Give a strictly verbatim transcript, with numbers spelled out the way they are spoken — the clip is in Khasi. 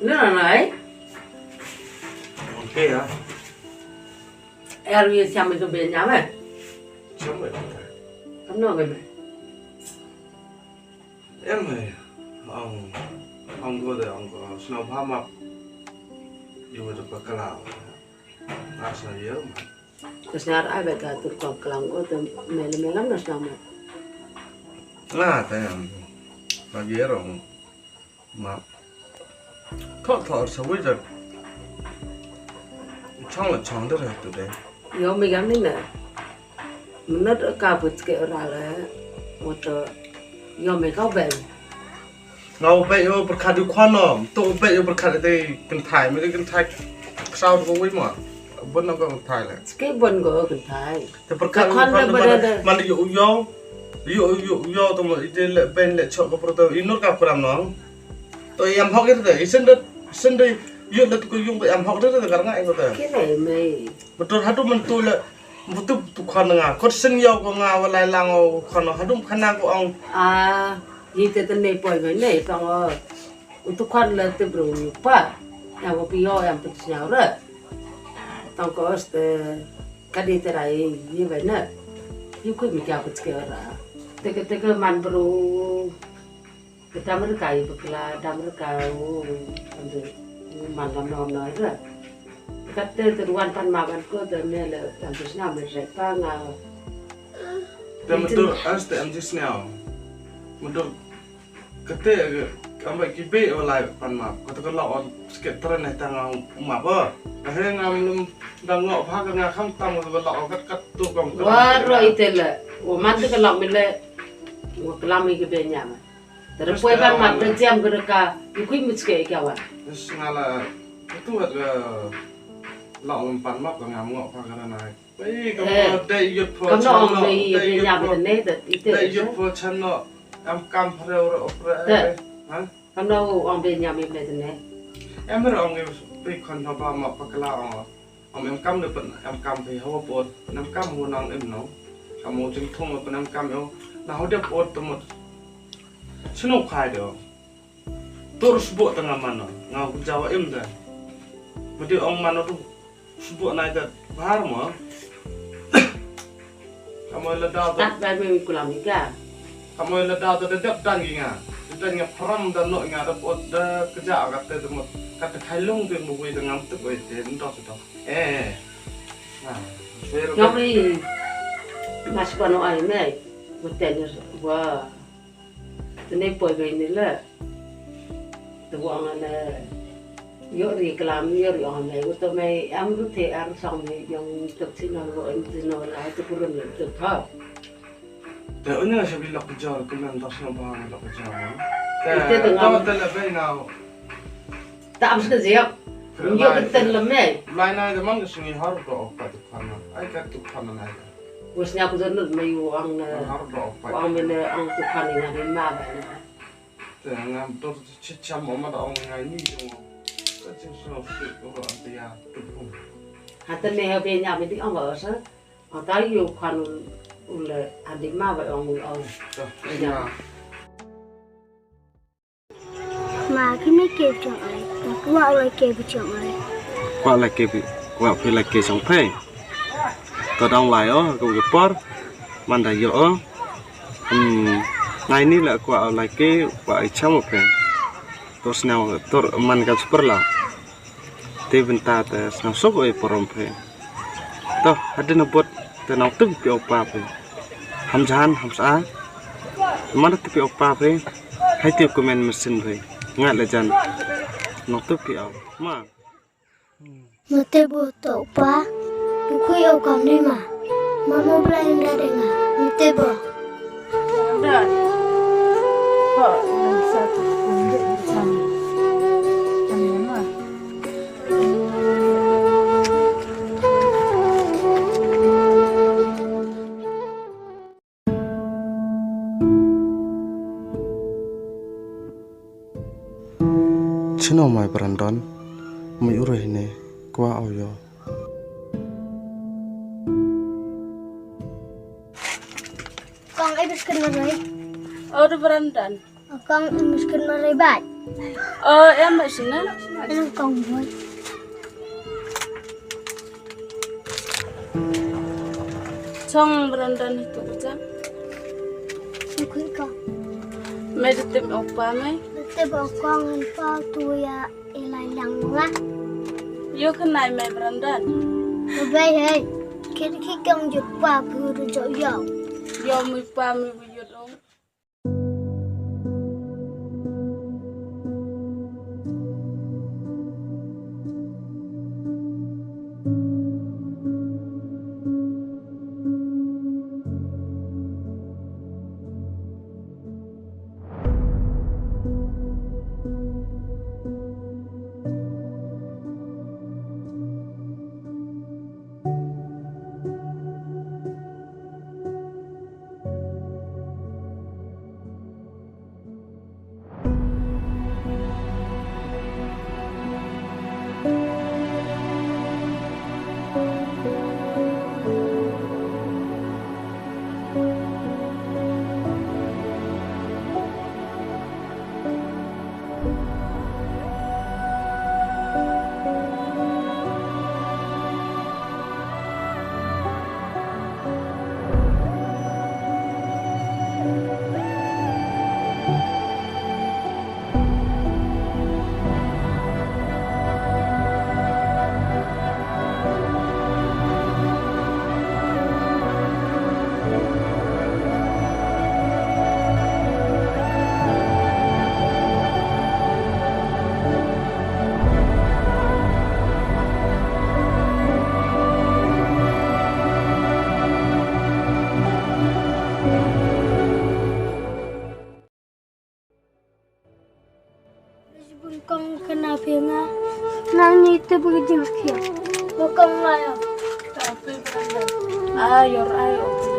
Nè, nè, nè. Ok, ya. Er wi siam itu benya me. Siam me. Kamno ke me. Em me. Ong, ong ko de, ong ko. Snow pha map. Yu de pakala. Asa yer me. Ka sñiaw ai ba ka tur kong klang ko te mel mel am na sñiaw ma. Nga te em. Ba biero ma. Thok thok sa wi jak. Chong la chong de tu de. Yo mi gam ni na. Menurut ka put ke ora la. Wato yo mi kau bel. Nga u beit u pyrkhat u khon no, to u beit u pyrkhat te kynthai, me te kynthai ksaw ko wi ma. Bun no ko kynthai le. Ske bun ko kynthai. Te pyrkhat u khon man yu yu yu yu to mo ite le ben le chok ko proto inur ka kuram no. To yam hok ite isen de isen de yu le ko yung yam hok ite kar nga ito te. Kine me. Betul hatu mentu le. Butup tu khon nga, kot sen yo ko nga walai lang o khon hadum khana ko ong. A, yi te te ne poi me ne tong o. Utu khon le te bro ni pa. Ya ko pi yo ya put sñiaw re. Tong ko ste kadi te rai yi be ne. Yu ku mi kya put ke ra. Te ke te ke man bro. Ka dam re kai bakla dam re kai u ande man lam nom noi re. Kat te te wan pan ma ban ko te ne le am tu sna me re pa nga. Te mudur as te am tu sna. Mudur kate am ba ki be o lai pan ma ko te ko la on sket tren ne ta nga ma ba. Ka he ngam lum dang ngo pha ka nga kham tam ko la o kat kat tu kom. Wa ro i te le. O man te ko la me le. Wa klam i ki be nya ma. Tara poi ban mat da jam ga ka yu kui mit ke ka wan. Yes nga la tu wat ga la ong pan map ga ngam ngok pa ga na. Ei ka mo dai yut pho kam no ong dai yut pho ne da ite dai yut pho chan no am kam phreu ro pre. Ha? Kam no ong be nyam i ne ne. Em ro ong pe khon no ba ma pa kla ong. Ong em kam ne pen em kam pe hawa pot pen em kam ho nang em no. Kam ho jing thong pen em kam yo. Na ho dep pot temot. Sino khai do. Tur sbo tanga mano. Nga jawa em da. Medi ong mano tu sbo nai da bahar mo. Kamoi la dau ta. Tat bai me kulam ika. Kamoi la dau ta dep dang inga. Dep dang inga pram da no inga da pot da keja ka te mo. Ka te khai lung te mo wei da ngam te wei te ndo te. Eh. Ngam ri. Mas pano ai me. Mo te ni wa. Te ne poi be ni la. Te wa ngane. Yo ri klam yo ri ong me uto me am ru te ar song me yong tuk ti no ro en ti no la te kurun te pa. Te unya sa bi lok jor kumen tas no ba lok jor. Te te te ngam te le be na. Ta am ska jiak. Yo te ten le me. Mai na de man ke sungi har do pa tu khana. Ai ka tu khana na. Wes nya ku zen me yu ang na. Har do pa. Ang me ne ang tu khana na de ma ba na. Te ngam dor chi cham o ma da ong ngai ni jong. Ka chim so su ko ro an te ya tu pum. Ha te me ha be nya me di ong ba sa. Ha ta yu khan u le an di ma ba ong ong. Ma ki me ke jong ai. Kwa lai ke bi jong ai. Kwa lai ke bi kwa phi lai ke jong phi. Ka dang lai o ka u por. Man da yo o. Hmm, ngai ni la kwah lai ke kwah i cham o phe. Tor sñiaw tor man ka super la. Te bynta te sñiaw sok o i porom phe. To hadin bot te nang tuk pi o pa phe. Ham jahan ham sa. Man tuk pi o pa phe. Hai te kumen mesin phe. Ngat le jan. Nang tuk pi o. Ma. Mete bo to pa. Kui au kam ni ma. Ma mo blai nda denga. Mete bo. Da. Ko sa tu. Ani ma. Chino mai Brandon, mai uro hine, kwa oyo. Kong ai biscuit marai. Oro Brandon. Kong ai biscuit marai bai. Oh, em ba sini. Em kong boy. Chong Brandon itu kerja. Ikut kong. Mai tetep opa mai. Tetep kong empa tu ya ilai lang lah. Yo kenai mai Brandon. Bye bye hey. Kiri kikong jupa guru jo yo. Yo mi pa mi buyut ong. Bun kong kena phe nga. Nang ni te bu jing khia. Bu kong la ya. Ah, your eye open.